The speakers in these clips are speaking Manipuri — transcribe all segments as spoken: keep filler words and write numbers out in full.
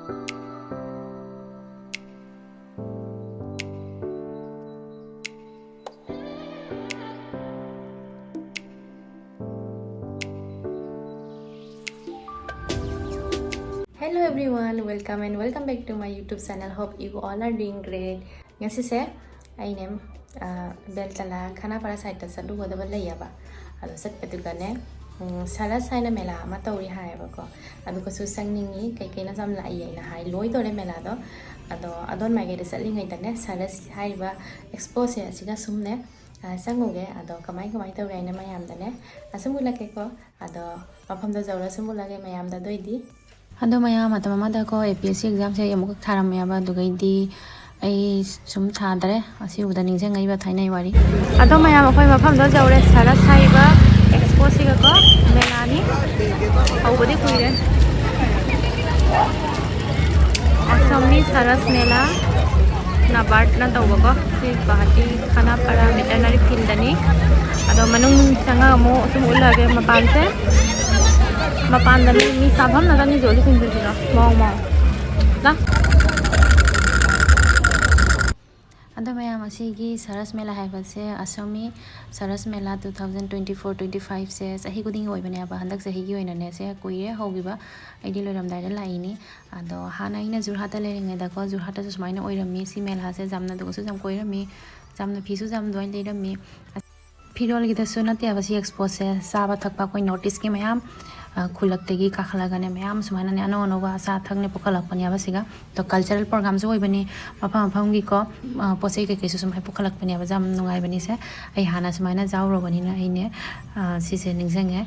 Hello everyone, welcome and welcome back to my YouTube channel. Hope you all are doing great. ꯉꯁꯤꯁꯦ ꯑꯩꯅꯦ, ꯑ, ꯕꯦꯜꯇꯂꯥ ꯈꯅꯥꯄꯥꯔꯥ ꯁꯥꯏꯠꯇ ꯆꯠꯂꯨꯒꯗꯕ ꯂꯩꯌꯦꯕ꯫ ꯑꯗꯣ ꯆꯠꯄꯗꯨꯒꯅꯦ, ꯎꯝ, ꯁꯔꯁ ꯍꯥꯏꯅ ꯃꯦꯂꯥ ꯑꯃ ꯇꯧꯔꯤ ꯍꯥꯏꯌꯦꯕꯀꯣ꯫ ꯑꯗꯨꯒꯁꯨ ꯆꯪꯅꯤꯡꯉꯤ, ꯀꯩꯀꯩꯅ ꯌꯥꯝ ꯂꯥꯛꯏ ꯍꯥꯏꯅ ꯍꯥꯏ꯫ ꯂꯣꯏꯗꯣꯔꯦ ꯃꯦꯂꯥꯗꯣ꯫ ꯑꯗꯣ ꯑꯗꯣꯟ ꯃꯥꯏꯀꯩꯗ ꯆꯠꯂꯤꯉꯩꯗꯅꯦ, ꯁꯔꯁ ꯍꯥꯏꯔꯤꯕ ꯑꯦꯛꯁꯄꯣꯁꯦ ꯑꯁꯤꯒ ꯁꯨꯝꯅꯦ, ꯑ, ꯆꯪꯉꯨꯒꯦ꯫ ꯑꯗꯣ ꯀꯃꯥꯏ ꯀꯃꯥꯏ ꯇꯧꯔꯤ ꯍꯥꯏꯅ ꯃꯌꯥꯝꯗꯅꯦ ꯑꯁꯨꯝ ꯎꯠꯂꯛꯀꯦꯀꯣ꯫ ꯑꯗꯣ ꯃꯐꯝꯗ ꯌꯧꯔ ꯁꯨꯝ ꯎꯠꯂꯒꯦ ꯃꯌꯥꯝꯗ꯫ ꯑꯗꯨꯏꯗꯤ ꯑꯗꯣ ꯃꯌꯥꯝ, ꯃꯇꯝ ꯑꯃꯗꯀꯣ ꯑꯦ ꯄꯤ ꯑꯦꯁ ꯁꯤ ꯑꯦꯛꯖꯥꯝꯁꯦ ꯑꯩ ꯑꯃꯨꯛꯈꯛ ꯊꯥꯔꯝꯃꯦꯕ꯫ ꯑꯗꯨꯒꯩꯗꯤ ꯑꯩ ꯁꯨꯝ ꯊꯥꯗ꯭ꯔꯦ꯫ ꯑꯁꯤ ꯎꯕꯗ ꯅꯤꯡꯁꯤꯡꯉꯛꯏꯕ ꯊꯥꯏꯅꯒꯤ ꯋꯥꯔꯤ꯫ ꯑꯗꯣ ꯃꯌꯥꯝ, ꯑꯩꯈꯣꯏ ꯃꯐꯝꯗ ꯌꯧꯔꯦ꯫ ꯁꯔꯁ ꯍꯥꯏꯔꯤꯕ ꯑꯦꯛꯁꯄꯣꯁꯤꯒꯀꯣ ꯃꯦꯂꯥꯅꯤ꯫ ꯍꯧꯕꯗꯤ ꯀꯨꯏꯔꯦ꯫ ꯑꯁꯥꯃꯤ ꯁꯔꯁ ꯃꯦꯂꯥ, ꯅꯕꯥꯔꯠꯅ ꯇꯧꯕꯀꯣ꯫ ꯁꯤ ꯒꯨꯋꯥꯍꯥꯇꯤ ꯈꯅꯥꯄꯥꯔꯥ ꯚꯦꯇꯔꯅꯔꯤ ꯐꯤꯜꯗꯅꯤ꯫ ꯑꯗꯣ ꯃꯅꯨꯡ ꯆꯪꯉꯒ ꯑꯃꯨꯛ ꯁꯨꯝ ꯎꯠꯂꯛꯑꯒꯦ ꯃꯄꯥꯟꯁꯦ꯫ ꯃꯄꯥꯟꯗ ꯃꯤ, ꯃꯤ ꯆꯥꯐꯝꯅꯒ ꯃꯤ ꯌꯣꯜꯂꯤ ꯁꯤꯡꯖꯨꯁꯤꯗꯣ ꯃꯑꯣꯡ ꯃꯑꯣꯡ꯫ ꯂꯥ꯫ ꯑꯗꯣ ꯃꯌꯥꯝ, ꯑꯁꯤꯒꯤ ꯁꯔꯁ ꯃꯦꯂꯥ ꯍꯥꯏꯕꯁꯦ, ꯑꯁꯥꯃꯤ ꯁꯔꯁ ꯃꯦꯂꯥ two thousand twenty four twenty five ꯁꯦ ꯆꯍꯤ ꯈꯨꯗꯤꯡꯒꯤ ꯑꯣꯏꯕꯅꯦꯕ꯫ ꯍꯟꯗꯛ ꯆꯍꯤꯒꯤ ꯑꯣꯏꯅꯅꯦ ꯁꯦ ꯀꯨꯏꯔꯦ ꯍꯧꯈꯤꯕ, ꯑꯩꯗꯤ ꯂꯣꯏꯔꯝꯗꯥꯏꯗ ꯂꯥꯛꯏꯅꯤ꯫ ꯑꯗꯣ ꯍꯥꯟꯅ ꯑꯩꯅ ꯖꯨꯔꯍꯥꯠꯇ ꯂꯩꯔꯤꯉꯩꯗꯀꯣ, ꯖꯨꯔꯍꯥꯠꯇꯁꯨ ꯁꯨꯃꯥꯏꯅ ꯑꯣꯏꯔꯝꯃꯤ꯫ ꯁꯤ ꯃꯦꯂꯥꯁꯦ ꯌꯥꯝꯅ, ꯑꯗꯨꯒꯁꯨ ꯌꯥꯝ ꯀꯣꯏꯔꯝꯃꯤ꯫ ꯌꯥꯝꯅ ꯐꯤꯁꯨ ꯌꯥꯝ ꯑꯗꯨꯃꯥꯏꯅ ꯂꯩꯔꯝꯃꯤ꯫ ꯐꯤꯔꯣꯜꯒꯤꯗꯁꯨ ꯅꯠꯇꯦꯕ ꯁꯤ ꯑꯦꯛꯁꯄꯣꯁꯦ, ꯆꯥꯕ ꯊꯛꯄ ꯑꯩꯈꯣꯏ ꯅꯣꯔꯠ ꯏꯁꯀꯤ ꯃꯌꯥꯝ, ꯑ, ꯈꯨꯜꯂꯛꯇꯒꯤ ꯀꯥꯈꯠꯂꯒꯅꯦ ꯃꯌꯥꯝ ꯁꯨꯃꯥꯏꯅꯅꯦ ꯑꯅꯧ ꯑꯅꯧꯕ ꯑꯆꯥ ꯑꯊꯛꯅꯦ ꯄꯨꯈꯠꯂꯛꯄꯅꯦꯕ ꯁꯤꯒ꯫ ꯑꯗꯣ ꯀꯜꯆꯔꯦꯜ ꯄ꯭ꯔꯣꯒꯥꯝꯁꯨ ꯑꯣꯏꯕꯅꯤ, ꯃꯐꯝ ꯃꯐꯝꯒꯤꯀꯣ, ꯑ, ꯄꯣꯠ ꯆꯩ ꯀꯩꯀꯩꯁꯨ ꯁꯨꯃꯥꯏꯅ ꯄꯨꯈꯠꯂꯛꯄꯅꯦꯕ꯫ ꯌꯥꯝ ꯅꯨꯡꯉꯥꯏꯕꯅꯤ ꯁꯦ꯫ ꯑꯩ ꯍꯥꯟꯅ ꯁꯨꯃꯥꯏꯅ ꯌꯥꯎꯔꯨꯔꯕꯅꯤꯅ ꯑꯩꯅꯦ, ꯑ, ꯁꯤꯁꯦ ꯅꯤꯡꯁꯤꯡꯉꯦ꯫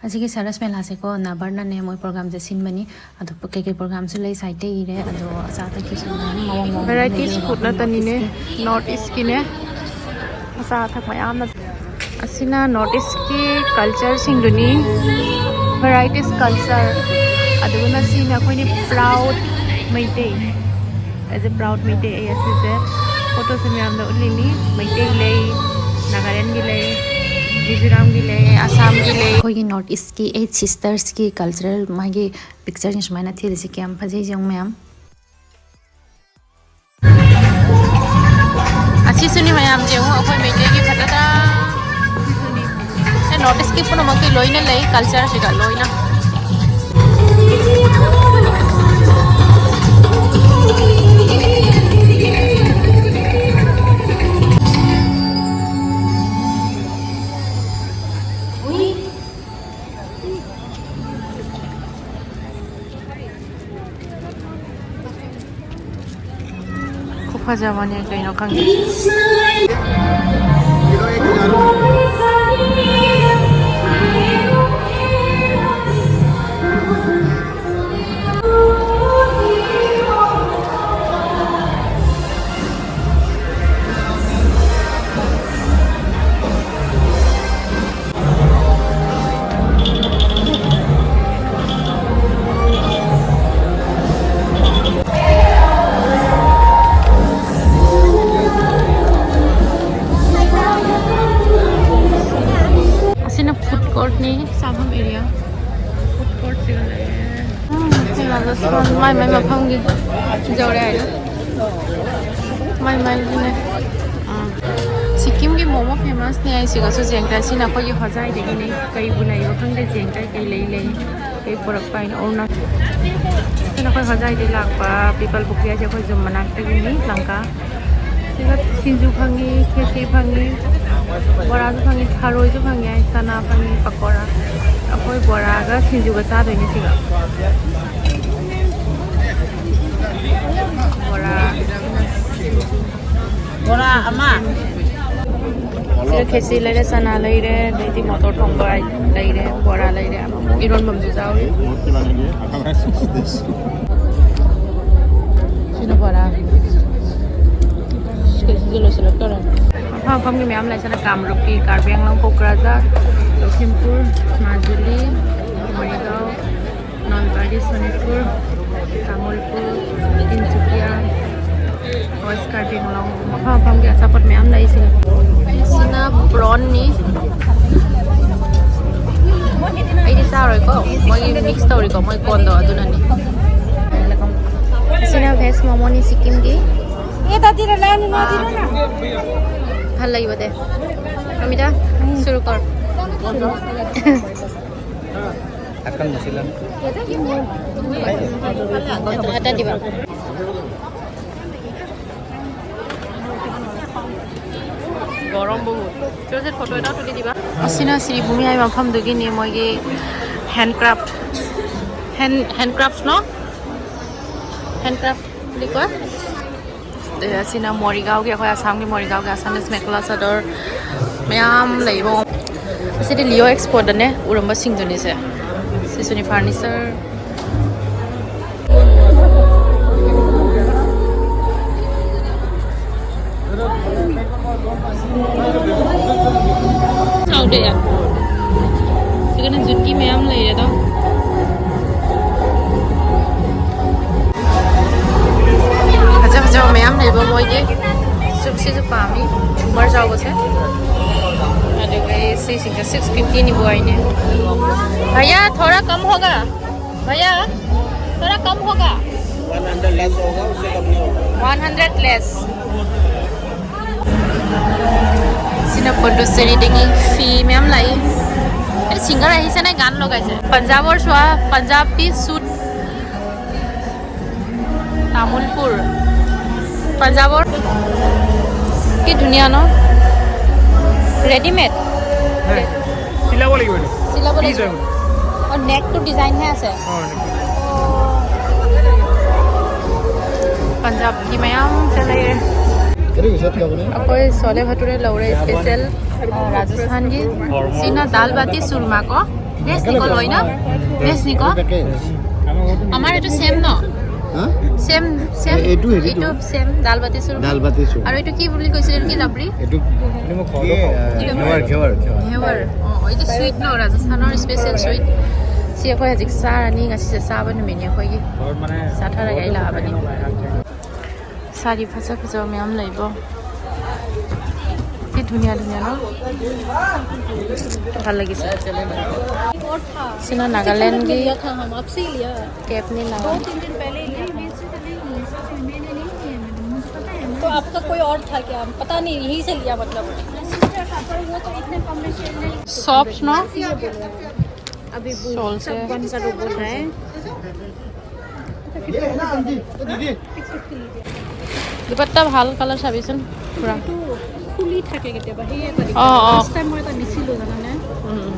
ꯑꯁꯤꯒꯤ ꯁꯔꯁ ꯃꯦꯂꯥꯁꯦꯀꯣ, ꯅꯕꯥꯔꯠꯅꯅꯦ ꯃꯣꯏ ꯄ꯭ꯔꯣꯒꯥꯝꯁꯦ ꯁꯤꯟꯕꯅꯤ꯫ ꯑꯗꯣ ꯀꯩꯀꯩ ꯄ꯭ꯔꯣꯒꯥꯝꯁꯨ ꯂꯩ, ꯁꯥꯏꯠꯇ ꯏꯔꯦ꯫ ꯑꯗꯣ ꯑꯆꯥ ꯑꯊꯛꯀꯤꯁꯨ ꯃꯌꯥꯝ ꯃꯑꯣꯡ ꯃꯑꯣꯡ ꯚꯦꯔꯥꯏꯇꯤꯁ ꯂꯩꯌꯦ꯫ ꯐꯨꯗ ꯅꯠꯇꯅꯤꯅꯦ, ꯅꯣꯔꯠ ꯏꯁꯀꯤꯅꯦ꯫ ꯑꯆꯥ ꯑꯊꯛ ꯃꯌꯥꯝꯅ꯫ ꯑꯁꯤꯅ ꯅꯣꯔꯠ ꯏꯁꯀꯤ ꯀꯜꯆꯔꯁꯤꯡꯗꯨꯅꯤ꯫ Varieties culture. ꯑꯗꯨꯒ ꯁꯤꯅ ꯑꯩꯈꯣꯏꯅ proud Meitei. As a proud Meitei ꯑꯩ ꯑꯁꯤꯁꯦ ꯐꯣꯇꯣꯁꯦ ꯃꯌꯥꯝꯗ ꯎꯠꯂꯤꯅꯤ꯫ ꯃꯩꯇꯩ ꯂꯩ, ꯅꯥꯒꯥꯂꯦꯟꯒꯤ ꯂꯩ, ꯃꯤꯖꯣꯔꯥꯝꯒꯤ ꯂꯩ, ꯑꯁꯥꯝꯒꯤ ꯂꯩ꯫ ꯑꯩꯈꯣꯏꯒꯤ ꯅꯣꯔꯠ ꯏꯁꯀꯤ ꯑꯩꯠ ꯁꯤꯁꯇꯔꯁꯀꯤ ꯀꯜꯆꯔꯦꯜ ꯃꯥꯒꯤ ꯄꯤꯛꯆꯔꯁꯦ ꯁꯨꯃꯥꯏꯅ ꯊꯦꯠꯂꯤꯁꯦ ꯀꯌꯥꯝ ꯐꯖꯩ ꯌꯦꯡꯉꯨ ꯃꯌꯥꯝ꯫ ꯑꯁꯤꯁꯨꯅꯤ ꯃꯌꯥꯝ ꯌꯦꯡꯉꯨ, ꯑꯩꯈꯣꯏ ꯃꯩꯇꯩꯒꯤ ꯐꯖꯗ꯭ꯔꯥ? ꯁꯤꯁꯨꯅꯤ꯫ ꯁꯦ ꯅꯣꯔꯠ ꯏꯁꯀꯤ ꯄꯨꯝꯅꯃꯛꯀꯤ ꯂꯣꯏꯅ ꯂꯩ, ꯀꯜꯆꯔꯁꯤꯒ ꯂꯣꯏꯅ꯫ ꯈꯨꯐꯖꯕꯅꯦ ꯀꯩꯅꯣ ꯈꯪꯗꯦ꯫ ꯑꯁꯤꯅ ꯐꯨꯗ ꯀꯣꯔꯠꯅꯤ, ꯆꯥꯐꯝ ꯑꯦꯔꯤꯌꯥ꯫ ꯐꯨꯗ ꯀꯣꯔꯠꯁꯤꯒ ꯂꯩꯔꯦ꯫ ꯎꯝ, ꯁꯤ ꯉꯥꯛꯇ ꯁꯣꯝ ꯃꯥꯏ ꯃꯥꯏ ꯃꯐꯝꯒꯤ ꯌꯧꯔꯦ ꯍꯥꯏꯗꯣ꯫ ꯃꯥꯏ ꯃꯥꯏꯒꯤꯅꯦ꯫ ꯎꯝ꯫ ꯁꯤꯛꯀꯤꯝꯒꯤ ꯃꯣꯃꯣ ꯐꯦꯃꯁꯅꯦ ꯍꯥꯏꯁꯤꯒꯁꯨ ꯖꯦꯡꯇꯥꯏ꯫ ꯁꯤꯅ ꯑꯩꯈꯣꯏꯒꯤ ꯍꯣꯖꯥꯏꯗꯒꯤꯅꯦ꯫ ꯀꯩꯕꯨ ꯂꯩꯕ ꯈꯪꯗꯦ ꯖꯦꯡꯇꯥꯏ ꯀꯩ ꯂꯩ ꯂꯩ꯫ ꯀꯩ ꯄꯨꯔꯛꯄ ꯍꯥꯏꯅ ꯑꯣꯔꯅ-, ꯁꯤꯅ ꯑꯩꯈꯣꯏ ꯍꯣꯖꯥꯏꯗꯒꯤ ꯂꯥꯛꯄ ꯄꯤꯄꯜ ꯄꯨꯈ꯭ꯔꯤ ꯍꯥꯏꯁꯦ ꯑꯩꯈꯣꯏ ꯌꯨꯝ ꯃꯅꯥꯛꯇꯒꯤꯅꯤ ꯂꯪꯀꯥ꯫ ꯁꯤꯗ ꯁꯤꯡꯖꯨ ꯐꯪꯉꯤ, ꯈꯦꯆꯤ ꯐꯪꯉꯤ, ꯕꯣꯔꯥꯁꯨ ꯐꯪꯉꯤ, ꯊꯔꯣꯏꯁꯨ ꯐꯪꯉꯤ ꯍꯥꯏ, ꯆꯅꯥ ꯐꯪꯉꯤ, ꯄꯀꯣꯔꯥ꯫ ꯑꯩꯈꯣꯏ ꯕꯣꯔꯥꯒ ꯁꯤꯡꯖꯨꯒ ꯆꯥꯗꯣꯏꯅꯤ ꯁꯤꯒ꯫ ꯕꯣꯔꯥ꯫ ꯕꯣꯔꯥ ꯑꯃ꯫ ꯁꯤꯗ ꯈꯦꯆꯤ ꯂꯩꯔꯦ, ꯆꯅꯥ ꯂꯩꯔꯦ, ꯑꯗꯩꯗꯤ ꯃꯣꯇꯣꯔ ꯊꯣꯡꯕ ꯂꯩꯔꯦ, ꯕꯣꯔꯥ ꯂꯩꯔꯦ, ꯑꯃꯨꯛ ꯏꯔꯣꯟꯕꯝꯁꯨ ꯌꯥꯎꯔꯤ꯫ ꯁꯤꯅ ꯕꯣꯔꯥ꯫ ꯈꯦꯆꯤꯁꯦ ꯂꯣꯏꯁꯤꯜꯂꯛꯇꯣꯔꯦ꯫ ꯃꯐꯝ ꯃꯐꯝꯒꯤ ꯃꯌꯥꯝ ꯂꯩ, ꯁꯤꯅ ꯀꯥꯃꯔꯨꯞꯀꯤ, ꯀꯥꯔꯕꯤ ꯑꯪꯂꯣꯡ, ꯀꯣꯀ꯭ꯔꯥꯖꯥꯔ, ꯂꯧꯁꯤꯝꯄꯨꯔ, ꯃꯥꯖꯨꯂꯤ, ꯃꯣꯔꯤꯒꯥꯎ, ꯅꯣꯟ ꯄꯥꯏꯂꯤ, ꯁꯣꯅꯤꯠꯄꯨꯔ, ꯇꯥꯃꯨꯜꯄꯨꯔ, ꯇꯤꯟꯁꯨꯀꯤꯌꯥ, ꯋꯦꯁ ꯀꯥꯔꯕꯤ ꯑꯪꯂꯣꯡ, ꯃꯐꯝ ꯃꯐꯝꯒꯤ ꯑꯆꯥꯄꯣꯠ ꯃꯌꯥꯝ ꯂꯩꯁꯤꯡ꯫ ꯁꯤꯅ ꯄ꯭ꯔꯣꯟꯅꯤ꯫ ꯇꯧꯔꯣꯏꯀꯣ, ꯃꯣꯏꯒꯤ ꯃꯤꯛꯁ ꯇꯧꯔꯤꯀꯣ, ꯃꯣꯏ ꯀꯣꯟꯗꯣ ꯑꯗꯨꯅꯅꯤ꯫ ꯁꯤꯅ ꯚꯦꯖ ꯃꯣꯃꯣꯅꯤ ꯁꯤꯛꯀꯤꯝꯒꯤ꯫ ꯑꯦ, ꯇꯥꯗꯤꯔ ꯂꯥꯅꯤ, ꯅꯣꯗꯤꯔ ꯂꯥ꯫ ভাল লাগিব দে। অমিতা, চুৰু কৰ। ꯑꯀꯪꯕ ꯁꯤꯜꯂꯝꯃꯤ꯫ এটা দিবা। ꯒৰম বহুত। ꯆꯠꯁꯦ, ꯐꯣꯇꯣ এটা তুলি দিবা। ꯑꯁꯤꯅ ꯁꯤꯔꯤ ꯚꯨꯃꯤ ꯍꯥꯏꯕ ꯃꯐꯝꯗꯨꯒꯤꯅꯤ, ꯃꯣꯏꯒꯤ ꯍꯦꯟꯀ꯭ꯔꯥꯐ, ꯍꯦꯟ ꯍꯦꯟꯀ꯭ꯔꯥꯐ ꯅꯣ, ꯍꯦꯟꯀ꯭ꯔꯥꯐ বুলি ꯀꯣ꯫ ꯑꯦ, ꯑꯁꯤꯅ ꯃꯣꯔꯤꯒꯥꯎꯒꯤ, ꯑꯩꯈꯣꯏ ꯑꯁꯥꯝꯒꯤ ꯃꯣꯔꯤꯒꯥꯎꯒꯤ ꯑꯁꯥꯃꯤꯁ ꯃꯦꯈꯂꯥ ꯆꯥꯗꯣꯔ ꯃꯌꯥꯝ ꯂꯩꯕ꯫ ꯑꯁꯤꯗꯤ ꯂꯤꯑꯣ ꯑꯦꯛꯁꯄꯣꯗꯅꯦ ꯎꯔꯝꯕꯁꯤꯡꯗꯨꯅꯤꯁꯦ꯫ ꯁꯤꯁꯨꯅꯤ ꯐꯔꯅꯤꯆꯔ꯫ ꯆꯥꯎꯗꯦ꯫ ꯁꯤꯒꯅ ꯖꯨꯠꯀꯤ ꯃꯌꯥꯝ ꯂꯩꯔꯦꯗꯣ꯫ ꯐꯖ ꯐꯖꯕ ꯃꯌꯥꯝ ꯂꯩꯕ ꯃꯣꯏꯒꯤ꯫ ꯁꯨꯛꯁꯤꯁꯨ ꯄꯥꯝꯃꯤ, ꯖꯨꯃꯔ ꯆꯥꯎꯕꯁꯦ꯫ ꯑꯗꯨꯒ ꯁꯤꯁꯤꯡꯁꯦ ꯁꯤꯛꯁ ꯐꯤꯐꯇꯤꯅꯤꯕꯨ ꯍꯥꯏꯅꯦ꯫ ꯚꯌꯥ, ꯊꯣꯔꯥ ꯀꯝ ꯍꯣꯒꯥ? ꯚꯌꯥ, ꯊꯣꯔꯥ ꯀꯝ ꯍꯣꯒꯥ? वन हंड्रेड लेस होगा, उससे कम नहीं होगा। One hundred less. ꯁꯤꯅ ꯄꯣꯟꯗꯨꯆꯦꯔꯤꯗꯒꯤ ꯐꯤ ꯃꯌꯥꯝ ꯂꯥꯛꯏ꯫ ꯑꯩ ꯁꯤꯡꯒꯔ ꯑꯍꯤꯁꯅ ꯒꯥꯟ ꯂꯒꯥꯏꯁꯦ। ꯄꯟꯖꯥꯕ ꯑꯣꯔ ꯁꯨꯋꯥ, ꯄꯟꯖꯥꯕ ꯄꯤ ꯁꯨꯠ। তামুলপুৰ। পঞ্জাৱৰ। কি ধুনীয়া ন? ৰেডিমেড। চিলাব লাগিব এইটো। চিলাব পিচ লাগিব। হয় মানে। অ, নেকটো ডিজাইনহে আছে। অ, এনেকে। ꯄঞ্জাৱী ꯃꯌꯥꯝ ꯆꯠꯂꯛꯑꯦ꯫ ꯑꯩꯈꯣꯏ ꯁꯣꯂꯦ ꯚꯇꯨꯔꯦ ꯂꯧꯔꯦ, ꯏꯁꯄꯦꯆꯦꯜ, ꯑ, ꯔꯥꯖꯁꯊꯥꯟꯒꯤ꯫ ꯁꯤꯅ ꯗꯥꯜ ꯕꯥꯇꯤ ꯆꯨꯔꯃꯥ ꯀꯣ꯫ ꯚꯦꯖꯅꯤꯀꯣ, ꯂꯣꯏ ꯅ? ꯚꯦꯖꯅꯤꯀꯣ। পেকেজ। আমাৰ এইটো ছেম ন? হা? Same, same. এ-, এইটো হেৰিটো। এইটো ছেম, দাল বাতি চুৰ। দাল বাতি চুৰ। আৰু এইটো কি বুলি কৈছিলে? এইটো কি লাবৰি? এইটো কি, আহ, ঘেৱাৰ, ঘেৱাৰ, ঘেৱাৰ। ঘেৱাৰ। ꯑꯣ, এইটো চুইট ন, ৰাজস্থানৰ স্পেচিয়েল চুইট। ꯁꯤ ꯑꯩꯈꯣꯏ ꯍꯧꯖꯤꯛ ꯆꯥꯔꯅꯤ, ꯉꯁꯤꯁꯦ ꯆꯥꯕ ꯅꯨꯃꯤꯠꯅꯤ ꯑꯩꯈꯣꯏꯒꯤ꯫ ꯆꯥꯊꯔꯒ ꯑꯩ ꯂꯥꯛꯑꯕꯅꯤ꯫ ꯁꯥꯔꯤ ꯐꯖ ꯐꯖꯕ ꯃꯌꯥꯝ ꯂꯩꯕꯣ꯫ ꯁꯤ ধুনীয়া ধুনীয়া ন? ভাল লাগিছে। और था। চিনা নাগালেণ্ড কি लिया था हम, आपसे ही लिया। কেপ নি दो নাগালেণ্ড। तीन दिन पहले ही लिया था। तो आपका कोई और था क्या? पता नहीं, यहीं से लिया मतलब। চফ্ট ন? अभी सोल से। सब बन का तो बोल रहा है। দুপাট্টা ভাল কালাৰ চাবিচোন পুৰা। এইটো খুলি থাকে কেতিয়াবা, সেয়ে এটা অ, অ। লাষ্ট টাইম মই এটা নিছিলোঁ জানানে, উম।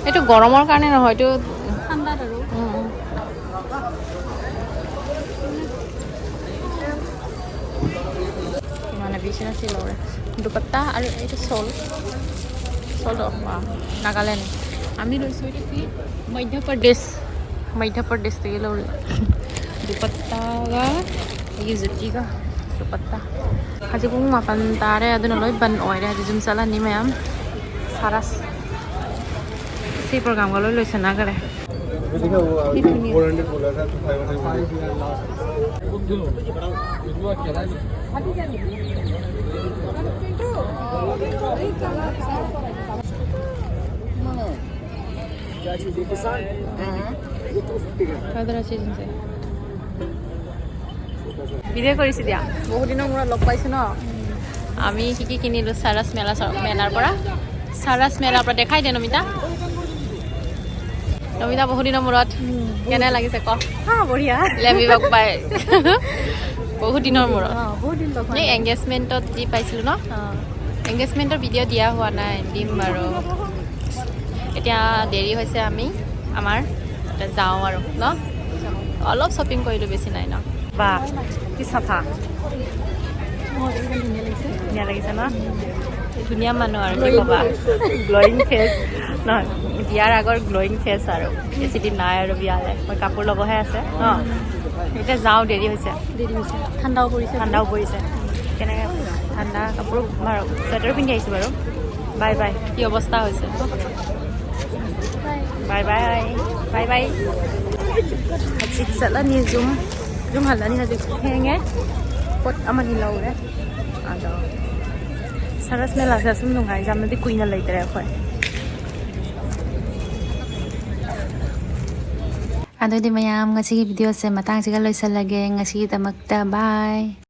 এইটো গৰমৰ কাৰণে নহয়, এইটো ঠাণ্ডাত আৰু। উম, উম। মানে বিচনা চিলাওৰে দুপাট্টা আৰু এইটো চল। চল নাগালেণ্ড। আমি লৈছোঁ এইটো কি? মধ্য প্ৰদেশ। মধ্য প্ৰদেশ থেকে লৈছোঁ দুপাট্টা। এই জুতিগা dupatta. Hajipung mapan tare aduna loi ban oire haji jum sala ni mayam. Saras. Si program ga loi loise na gare. देखा वो फोर हंड्रेड बोला था तो फाइव हंड्रेड ভিডিঅ' কৰিছে দিয়া, বহুত দিনৰ মূৰত লগ পাইছোঁ ন। আমি কি কি কিনিলোঁ চাৰাছ মেলা চ- মেলাৰ পৰা। চাৰাছ মেলাৰ পৰা দেখাই দে নমিতা। নমিতা, বহুত দিনৰ মূৰত কেনে লাগিছে ক? হা, বঢ়িয়া। লেমি লগ পাই বহুত দিনৰ মূৰত। অ, বহুত দিন লগ এই এংগেজমেণ্টত যি পাইছিলোঁ ন, এংগেজমেণ্টৰ ভিডিঅ' দিয়া হোৱা নাই, দিম বাৰু। এতিয়া দেৰি হৈছে, আমি আমাৰ এতিয়া যাওঁ আৰু ন। অলপ শ্বপিং কৰিলোঁ, বেছি নাই ন। বা কি চাফা, ধুনীয়া লাগিছে ন। ধুনীয়া মানুহ আৰু কি ক'বা, গ্ল'য়িং ফেচ। নহয়, বিয়াৰ আগৰ গ্ল'য়িং ফেচ আৰু বেছি দিন নাই আৰু বিয়ালৈ। মই কাপোৰ ল'বহে আছে ন। এতিয়া যাওঁ, দেৰি হৈছে। দেৰি হৈছে, ঠাণ্ডাও পৰিছে। ঠাণ্ডাও পৰিছে, কেনেকৈ ঠাণ্ডা কাপোৰ, চুৱেটাৰ পিন্ধি আহিছোঁ বাৰু। Bye bye. কি অৱস্থা হৈছে? Bye bye, bye bye. Hajik sala ni zoom, zoom hala ni hajik henge. Pot ama ni laure. Ada. ꯁꯔꯁ ꯃꯦꯂꯥꯁꯦ ꯑꯁꯨꯝ ꯅꯨꯡꯉꯥꯏ, ꯌꯥꯝꯅꯗꯤ ꯀꯨꯏꯅ ꯂꯩꯇ꯭ꯔꯦ ꯑꯩꯈꯣꯏ꯫ ꯑꯗꯨꯗꯤ ꯃꯌꯥꯝ, ꯉꯁꯤꯒꯤ ꯚꯤꯗꯤꯑꯣꯁꯦ ꯃꯇꯥꯡꯁꯤꯒ ꯂꯣꯏꯁꯤꯜꯂꯒꯦ꯫ ꯉꯁꯤꯒꯤꯗꯃꯛꯇ bye꯫